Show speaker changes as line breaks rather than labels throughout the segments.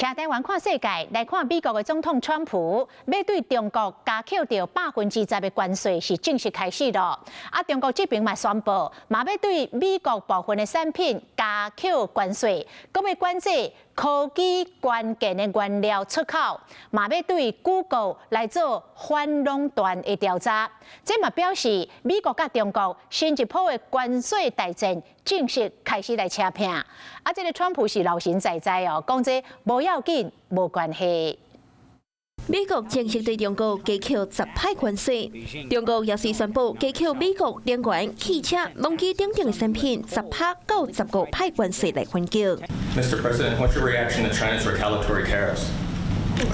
聽台灣看世界，來看美國的總統川普欲對中國加扣著10%的關稅是正式開始囉。啊，中國這邊嘛宣布，嘛欲對美國部分的產品加扣關稅，閣欲管制科技關鍵的原料出口，嘛欲對 Google 來做反壟斷的調查。這嘛表示美國佮中國新一波的關稅大戰正式開始來車拚。啊，這个川普是老神在在哦，講這無要緊，無關係。
美國正式對中國加扣十趴關稅，中國也是宣布加扣美國能源、汽車、農機等等的產品10趴到15趴關稅來反擊。
Mr. President, what's your reaction to China's retaliatory tariffs?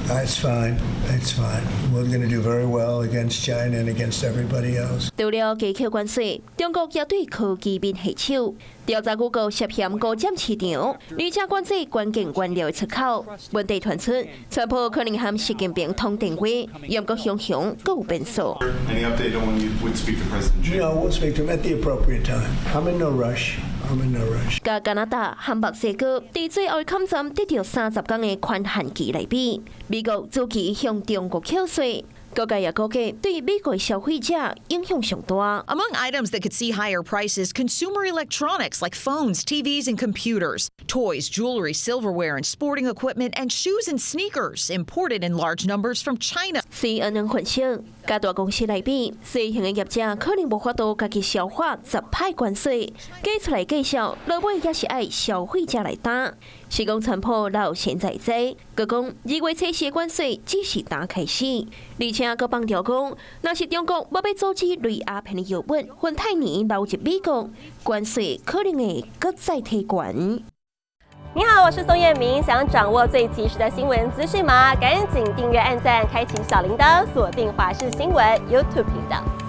That's fine. That's fine. We're going to do very well against China and against everybody else.
除了加扣關稅，中國也對科技面下手，調查 Google 涉嫌孤佔市場，而且管制關鍵原料出口。問題傳出，川普可能和習近平通電話，毋過雄雄閣有變數。
Any update on when you would speak to President Xi?
No, we'll speak to him at the appropriate time. I'm in no rush. I'm in no rush.
佮加拿大和墨西哥佇最後抗戰得著30天的寬限期來比，美國早期向中國扣稅，各界也估計對美國消費者影響上大。
Among items that could see higher prices, consumer electronics like phones, TVs, and computers, toys, jewelry, silverware, and sporting equipment, and shoes and sneakers imported in large numbers from China.
CNN 分析，佮大公司來比，細型的業者可能無法度家己消化十趴關稅，計出來計數，落尾也是愛消費者來擔。是講川普老神在在，閣講2月初四關稅只是剛開始，而且閣放調講，若是中國欲阻止類鴉片的藥物芬太尼流入美國，關稅可能會閣再提懸。
你好，我是宋燕明，想掌握最及時的新聞資訊嗎？趕緊訂閱、按讚、開啟小鈴鐺，鎖定華視新聞 YouTube 頻道。